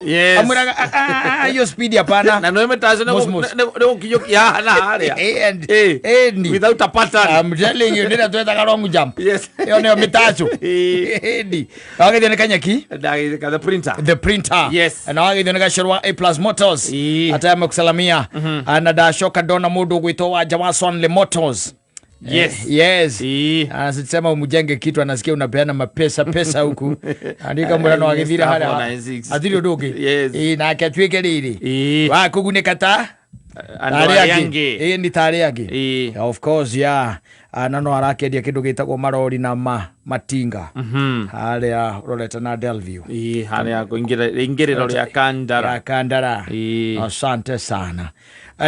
Yes. Amwĩraga, "Ah, ah, ah, hiyo speed hapana." Na nä mä Mos, mos. nä gå kinyå haha na harä Eh, and- Eh. eh, ni. Without a pattern. I'm telling you, nĩrĩa twetaga long jump. Yes. Ĩyo nĩyo mĩtacũ. Eh. Ĩni. Na wageithio nĩ Kanyeki. Ndagä the printer. The printer. Yes. Na wageithio nĩ Gacũrũ wa A Plus Motors. Ii. Ata amekusalamia. Na ndacoka ndona mũndũ ũgwĩtwo Wanja wa Swanley Motors. Yes. Yes. Ii. Anasema umjenge kitu, anasikia unapeana mapesa pesa huku. Andika murano agithira Star haria. 496. Athiri undu ungi. Yes. Ii, nake atuike riri. Ii. Wa kugunĩka ta Andå arä angä. Ii, ni ta arĩa angĩ. Ii. Of course, yeah. Ah, na no arakĩendia kĩndũ gĩtagwo marori na matinga harĩa ũrorete na Delview. Ii, harä a ingä rä ro rä a kandara. Ya Kandara. Ii. Asante sana.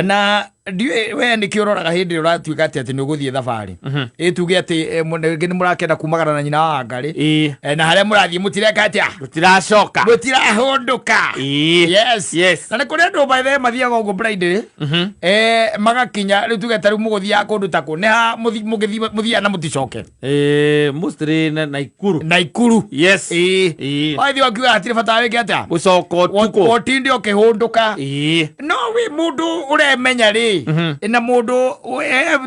Na ndiũĩ we nĩkĩ ũroraga hĩndĩ ĩrĩa ũratuĩka atĩ atĩ nĩ ũgũthiĩ thabarĩ. Ĩ tuge atĩ rĩngĩ nĩ mũrakĩenda kumagara na nyina wa Ngarĩ. Ii. Na harĩa mũrathiĩ mũtireka atĩa? Gå tiracoka. Mũtirahũndũka. Ii. Yes. Yes. Na nĩ kũrĩ andũ by the way mathiaga ũguo Friday. Magakinya rĩu tuge ta rĩu mũgũthiaga kũndũ ta kũ. Nĩ ha mũthiaga na mũticoke? Eh, mostly na Naikuru. Naikuru. Yes. Ĩĩ. Ĩĩ. Wathiĩ wakiuga hatirĩ bata wĩke atĩa? Gũcoka ũtukũ. Ũtinde ũkĩhũndũka. Ĩĩ. No wĩ mũndũ ũremenya rĩ, na mũndũ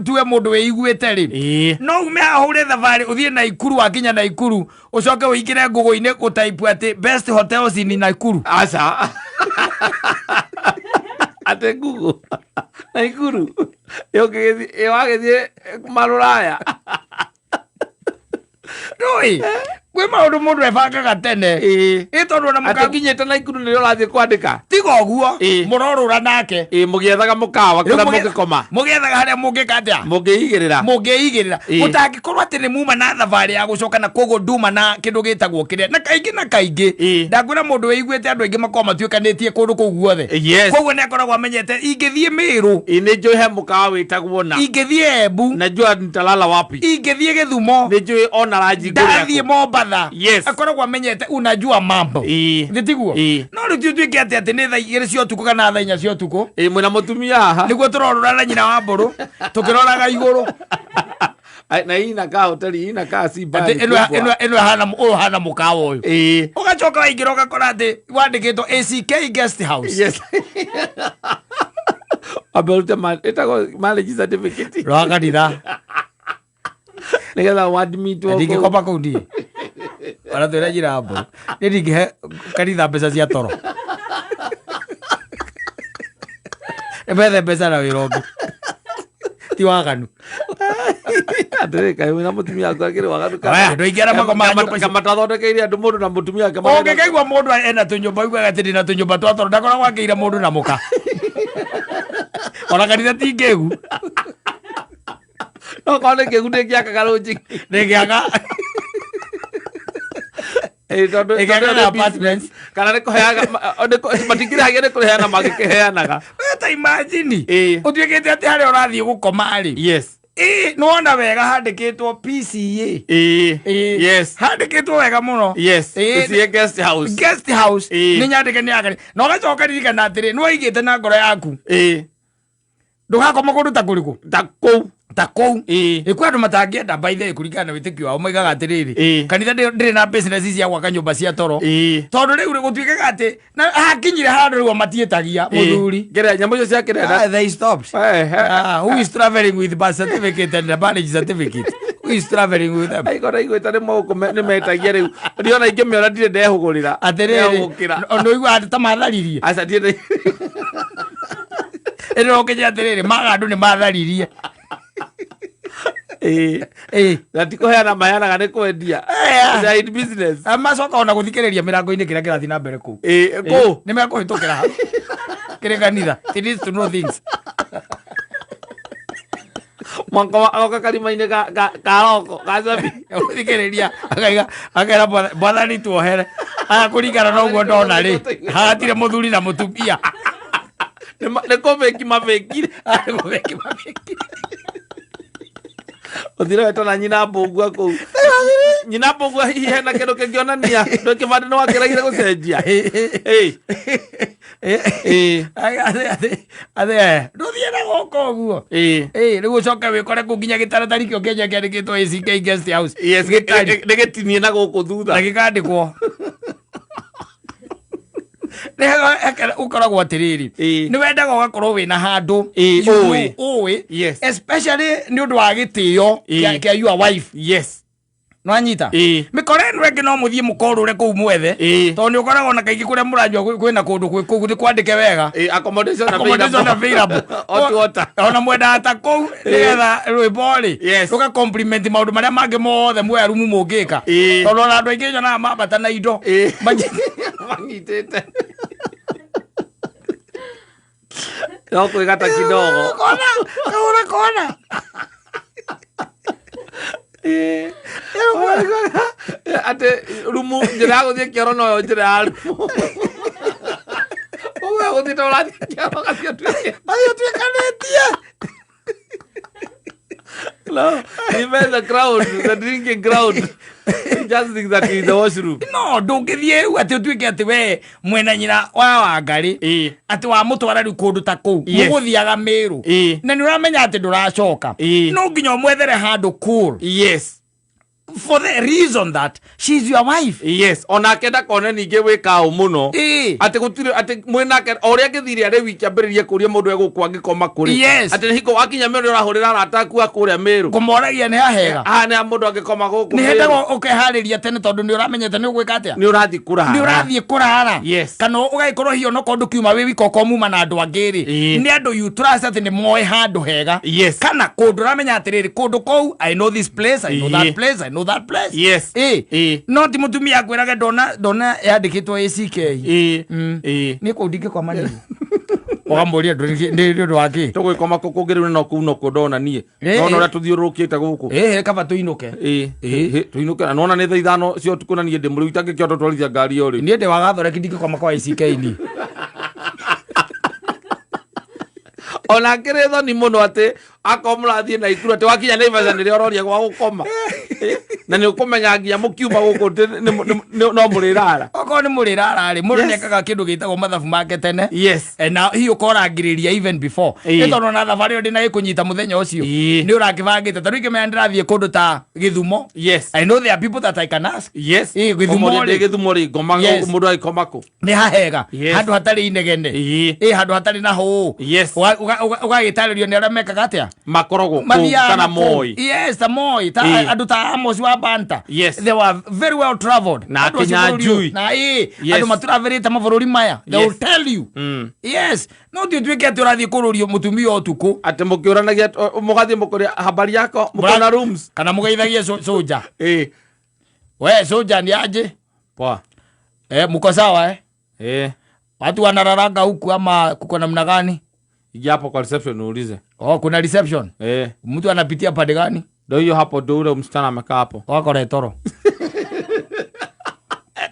tuge mũndũ wĩiguĩte rĩ, Ĩĩ. no ume haha ũhũre thabarĩ ũthiĩ Naikuru, wakinya Naikuru ũcoke ũingĩre Google-inĩ gũtaipu atĩ best hotels in Naikuru. Aca. Ate Google. Naikuru. Ĩ wagĩthiĩ marũraya. Ndũĩ kwĩ maũndũ mũndũ ebangaga tene. Ĩĩ. Ĩ tondũ ona Atĩ mũka nginyĩte Naikuru nĩrĩo ũrathiĩ kwandĩka. tiga ũguo Ĩĩ. mũrorũra nake. Ĩĩ, mũgĩethaga mũkawa Rĩu kũrĩa mũngĩkoma. Mũgĩethaga harĩa mũngĩka atĩa? Mũngĩigĩrĩra. Mũngĩigĩrĩra. Ĩĩ. Mũtangĩkorwo atĩ nĩ muma na thabarĩ ya gũcoka na koguo nduma na kĩndũ gĩtagwo kĩrĩa na kaingĩ na kaingĩ. Ĩĩ. Ndakwĩra mũndũ wĩiguĩte andũ aingĩ makoragwo matuĩkanĩtie kũndũ kũu guothe. Yes. Koguo nĩ akoragwo amenyete ingĩthiĩ Mĩrũ, Ĩĩ, nĩ njũĩ he mũkawa wĩtagwo na. ingĩthiĩ Embu, Najua nitalala wapi. ingĩthiĩ Gĩthumo, Nĩ njũĩ ona ranji ngũrĩa ndathiĩ kũ. Mombatha. Yes. Akoragwo amenyete unajua mambo. Ĩĩ. Nĩ tiguo? Ĩĩ. No rĩu ti ũtuĩke atĩ atĩ nĩ thaa 2 cia ũtukũ kana thaa 4 cia ũtukũ. Ĩĩ, mwĩna mũtumia haha. Nĩguo tũrorũra na nyina wa mbũrũ tũkĩroraga igũrũ. Ai, na hii inakaa hoteli, hii inakaa si Atĩ bali ĩno kubwa. ĩno ĩno ĩhana ũyũ hana mũkawa ũyũ. Ĩĩ. Ũgacoka waingĩra ũgakora atĩ wandĩkĩtwo ACK guest house. Yes. Ambe ũrute ĩtagwo marriage certificate. Rwa kanitha. Nĩgetha ũadmitwo kũu. Ndingĩkoma kũu niĩ. Ona twĩra nyina wa mbũrũ. Niĩ ndingĩhe kanitha mbeca cia toro. Methe mbeca na wĩra ũngĩ. Ti waganu. Atĩrĩ, kaĩ wĩna mũtumia waku akĩrĩ waganu Aya, andũ aingĩ arĩa makomaga nyũmba icio. kamatathondekeire andũ mũndũ na mũtumia wake Ũngĩkaigua mũndũ ena tũnyũmba augaga atĩ ndĩna tũnyũmba twa toro ndakoragwo akĩira mũndũ na mũka. Ona kanitha ti ngĩgu. No korwo nĩ kĩgu nĩkĩakaga rũnjigi. Nĩgĩaga. Ĩĩ, tondũ Ĩkĩakaga tondũ nĩ apartments. business. Kana nĩ kũheaga matingĩrĩhagia nĩ kũheana magĩkĩheanaga. We ta imagine. Ĩĩ. Ũtuĩkĩte atĩ harĩa ũrathiĩ gũkoma rĩ. Yes. Ĩĩ, nĩwona wega handĩkĩtwo PCA. Ĩĩ. Ĩĩ. Yes. Handĩkĩtwo wega mũno. Yes. Ĩĩ. PCA guest house. Guest house. Ĩĩ. Nĩ nyandĩke nĩ yakani. Na ũgacoka ririkana atĩrĩ, nĩwaigĩte na ngoro yaku. Ĩĩ. Ndũgakoma kũndũ ta kũrĩkũ? Ta kũu. Ta kũu. Ĩĩ. Ĩ kwĩ andũ matangĩenda by the way kũringana na wĩtĩkio wao moigaga atĩrĩrĩ. Ĩĩ. Kanitha ndĩrĩ na business cia gwaka nyũmba cia toro. Ĩĩ. Tondũ rĩu gũtuĩkaga atĩ na hakinyire handũ rĩu o matiĩtagia mũthuri. Kĩrĩa nyamũ icio cia kĩrenda. Ah, they stopped. Eh, eh. Ah, who is traveling with birth certificate and the marriage certificate? Who is traveling with them? Aigua ndaiguĩte nĩ mũgũkũ nĩ metagia rĩu. Ndiona ingĩmĩona ndirĩ ndehũgũrĩra. Atĩrĩrĩ, Ndehũgũkĩra. nĩũigua atĩ ta matharirie. Aca ndirĩ. Ĩno ũkĩnye atĩrĩrĩ, maga andũ nĩ matharirie. Ĩĩ. Ĩĩ. Na ti kũheana maheanaga nĩ kwendia. Eh. They are in business. Ah, macoka ona gũthikĩrĩria mĩrango-inĩ kĩrĩa kĩrathiĩ na mbere kũu. Ĩĩ, kũu. Nĩ mekũhĩtũkĩra hau. Kĩrĩ kanitha. It needs to know things. Mwanka agoka karima-inĩ ka roko ka cabi. Gũthikĩrĩria akaiga akera mwathani tuohere. Aya kũringana na ũguo ndona rĩ, hatirĩ mũthuri na mũtumia. Nĩ kũbĩki mabĩkire. Kũbĩki mabĩki. Ũthire wetwo na nyina mbũngua kũu. Nyina mbũngua hihi hena kĩndũ kĩngĩonania ndũ kĩbandĩ nĩ wakĩregire gũcenjia. Ĩĩ. Ĩĩ. Ndũthiĩ na gũkũ ũguo. Ĩĩ. Ĩĩ, rĩu ũcoke wĩkore kũu nginya gĩtaratari kĩo kĩenyewe kĩandĩkĩtwo ACK guest house. Yes, Gĩtari. nĩ gĩtinie na gũkũ thutha. Na gĩkandĩkwo. Ũkoragwo atĩrĩrĩ, Ĩĩ. nĩ wendaga ũgakorwo wĩna handũ Ĩĩ, you know, ũĩ. ũĩ. Yes. Especially nĩ ũndũ wa gĩtĩo Ĩĩ. kĩa your wife. Yes. Nwanyita? Ĩĩ. Mĩkora ĩno ĩngĩ no mũthiĩ mũkorũre kũu mwethe, Ĩĩ. tondũ nĩ ũkoragwo na kaingĩ kũrĩa mũranyua kwĩna kũndũ kwĩ kũu nĩ kwandĩke wega. Ĩĩ, accommodation Accommodation available. Hot water. Ona mwendaga ta kũu nĩgetha rwĩmbo rĩ Yes. rũga compliment maũndũ marĩa mangĩ mothe muoya rumu mũngĩka, Ĩĩ. tondũ ona andũ aingĩ nyonaga mambata na indo. Ĩĩ. Manyitĩte no kwĩgata kidogo. Kona kahũra kona. Ĩĩ. Atĩ rumu njĩra ya gũthiĩ kĩoro noyo njĩra ya rumu, ũguo gũthiĩ ta ũrathiĩ kĩoro gathiĩ ũtuĩke Athiĩ ũtuĩkanĩtie. No, even the crowd, the drinking crowd, just think that in the washroom. No ndũngĩthiĩ rĩu atĩ ũtuĩke atĩ we mwena nyina wa Wangarĩ, Ĩĩ. atĩ wamũtwara rĩu kũndũ ta kũu, Yes. mũgũthiaga Mĩrũ, Ĩĩ. na nĩ ũramenya atĩ ndũracoka, Ĩĩ. no nginya ũmwethere handũ cool, Yes. for the reason that she's your wife. Yes. Onake ndakone ningĩ wĩka ũ mũno. Ĩĩ. Atĩ gũtirĩ atĩ mwĩnake o ũrĩa angĩthire arĩ wiki ambĩrĩrie kũria mũndũ egũkũ angĩkoma kũrĩ. Yes. Atĩ hingo wakinya Mĩrũ ũrahũrĩra arata aku a kũrĩa Mĩrũ. Kũmoragia nĩ hahega. Haha nĩ ha mũndũ angĩkoma gũkũ. Nĩ Mĩrũ. hendaga ũkeharĩria tene tondũ nĩ ũramenyete nĩ ũgwĩka atĩa, Nĩ ũrathiĩ kũrara. nĩ ũrathiĩ kũrara. Yes. Kana ũgagĩkorwo hihi onokorwo ndũkiuma wĩ wika, okorwo muma na andũ angĩ rĩ, Ĩĩ. nĩ andũ you trust atĩ nĩ moĩ handũ hega, Yes. kana kũndũ ũramenya atĩrĩrĩ, kũndũ kũu I know this place, I know Ĩĩ. that place, I know that place. Yes. Ĩĩ. Ĩĩ. No ti mũtumia akwĩrage ndona yandĩkĩtwo ACK. Ĩĩ. Ĩĩ. Nĩ kũu ndingĩkoma nĩ ũkamũria nĩ ũndũ wa kĩ. Tũgwĩkoma kũ kũngĩ rĩu no kũu no kuo ndona niĩ. Ĩĩ. Nona ũrĩa tũthiũrũrũkĩte gũkũ. Ĩĩ, kaba tũinũke. Ĩĩ. Ĩĩ, tũinũke na nona nĩ thaa 5 cia ũtukũ na niĩ ndĩ mũrĩu itangĩkĩhota twarithia ngari ĩyo rĩ. Niĩ ndĩ wagathoreki, ndingĩkoma kwa ACK ni. Ona akĩrĩ thoni mũno atĩ akorwo mũrathiĩ Naikuru atĩ wakinya Naivasha nĩrĩo ũroria gwa gũkoma. Ĩ, na nĩ ũkũmenya nginya mũkiuma gũkũ atĩ no mũrĩrara. Okorwo nĩ mũrĩrara rĩ, mũndũ Yes. nĩekaga kĩndũ gĩtagwo mathabu make tene. Yes. Na hihi ũkorangĩrĩria even before. Ĩĩ. Nĩ tondũ ona thabarĩ ĩyo ndĩnagĩkũnyita mũthenya ũcio, Ĩĩ. nĩ ũrakĩbangĩte. Ta rĩu ingĩmenya ndĩrathiĩ kũndũ ta Gĩthumo, Yes. I know there are people that I can ask. Yes. Ĩĩ, Gĩthumo Ũmũria rĩ. ndĩ Gĩthumo rĩ ngoma Yes. mũndũ agĩkoma kũ? Nĩ hahega, Yes. handũ hatarĩ inegene. Ĩĩ. Ĩ, handũ hatarĩ na hũũ. Yes. Ũgagĩtarĩrio nĩ arĩa mekaga atĩa, Makoragwo kũu mathiaga kana na kũu. moi. Yes, ta moi ta Ĩĩ. andũ ta Amos wa Banta. Yes. They were very well traveled. Na Andũ acio Kenya bũrũri ũyũ. Njui. Na ĩĩ, Yes. andũ maturaverĩte mabũrũri maya, they Yes. will tell you. Yes, no ti ũtuĩke atĩ ũrathiĩ kũrũrio mũtumia ũtukũ. Atĩ mũkĩũranagia mũgathiĩ mũkũria habari yako mũkona rooms. Kana mũgeithagie soja. Ĩĩ. We soja, ni aje? Poa. Eh, mko sawa eh? Ĩĩ. Watu wanararanga huku ama kuko namna gani? Ingia hapo kwa reception uulize. Oh, kuna reception? Ĩĩ. Mtu anapitia pande gani? Ndio hiyo hapo, ndio ule msichana amekaa hapo. Wakora toro.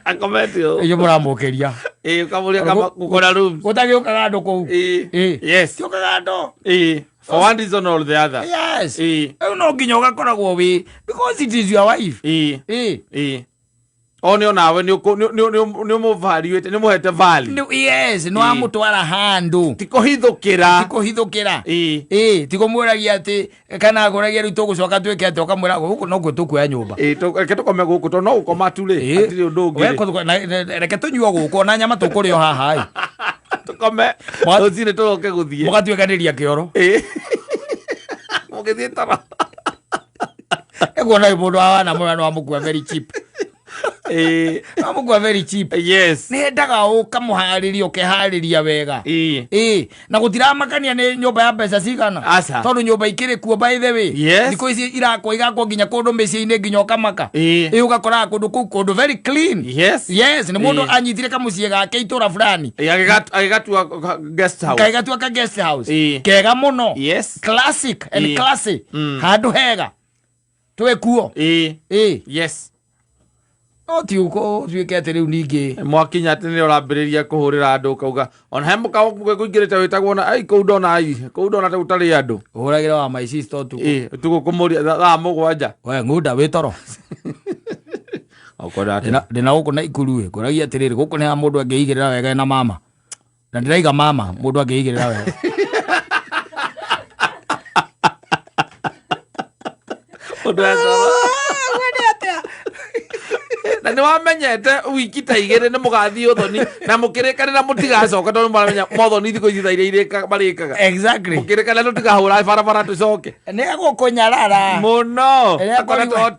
Akomete yo. Iyo mũramũkĩria. Ĩĩ, ũkamũria kama kuko na rooms. Gũtagĩũkaga andũ kũu. Ĩĩ. Ĩĩ. Yes. Tiũkaga andũ. Ĩĩ. For one reason or the other. Yes. Ĩĩ. Rĩu no nginya ũgakoragwo wĩ, because it is your wife. Ĩĩ. Ĩĩ. Ĩĩ. O nĩ onawe nĩ ũmũvariũĩte, nĩ ũmũhete value. Yes, nĩ wamũtwara handũ. Ti kũhithũkĩra. Tikũhithũkĩra. Ĩĩ. Ĩĩ, tikũmwĩragia atĩ kana akũragia rĩu tũgũcoka twĩke atĩ, ũkamwĩra gũkũ nokuo tũkuoya nyũmba. Ĩĩ, reke tũkome gũkũ tondũ no gũkoma tu rĩ, Ĩĩ. hatirĩ ũndũ ũngĩ We rĩ. reke tũnyue gũkũ, ona nyama tũkũrĩa o haha ĩ. Tũkome rũcinĩ tũroke gũthiĩ. Mũgatuĩkanĩria kĩoro. Ĩĩ. Mũgĩthiĩ toro. Ekuona mũndũ wa wana mũra no amũkua very cheap. Ĩĩ. No amũkua very cheap. Yes. Nĩ hendaga ũkamũharĩria, ũkeharĩria wega. Ĩĩ. Ĩĩ, na gũtiramakania nĩ nyũmba ya mbeca cigana, Aca. tondũ nyũmba ikĩrĩ kuo, by the way. Yes. Thikũ ici irakwo, igakwo nginya kũndũ mĩciĩ-inĩ nginya ũkamaka. Ĩĩ. Ĩĩ, ũgakoraga kũndũ kũu kũndũ very clean. Yes. Yes, nĩ mũndũ Ĩĩ. anyitire kamũciĩ gake itũra fulani. Ĩĩ, agĩgatua guest house. Kaigatua ka guest house. Ĩĩ. Kega mũno. Yes. Classic and Ĩĩ. classy. Handũ hega twĩ kuo. Ĩĩ. Ĩĩ. Yes. No ti ũtuĩke atĩ rĩu ningĩ Mwakinya atĩ nĩ ũrambĩrĩria kũhũrĩra andũ ũkauga ona he mũkawa kũingĩrĩte wĩtagwo na ai kũu ndona ai kũu ndona ta gũtarĩ andũ. Ũhũragĩra wa my sister ũtukũ. Ĩĩ, ũtukũ kũmũria thaa 7. We ng'unda wĩ toro. Ũkwenda atĩa? Ndĩna gũkũ na ikuru ĩ, ngũragia atĩrĩrĩ, gũkũ nĩ ha mũndũ angĩigĩrĩra wega na mama, na ndĩraiga mama mũndũ angĩigĩrĩra wega. Mũndũ ecora. Na nä wamenyete wiki ta igä rä nä må gathiä å thoni na må kä rä kanä ra må tigacoka tondå maramenya mothoni thikå ici tha iria marä kaga. Må kä rä kanä tå tigahå ra barabara tå coke. Nä egåkånyarara. Må no. Ĩrĩa akona kũigua-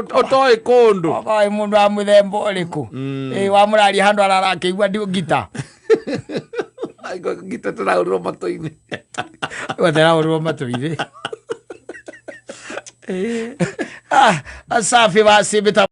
å toä kå ndå. Okoĩ mũndũ wa mũthemba ũrĩkũ. Ĩ, wamũraria handũ arara akĩigua ngita. Ngita tå rahå rä rwo matå-inä. Wateraũrwo matũ-inĩ. Ah, safi basi.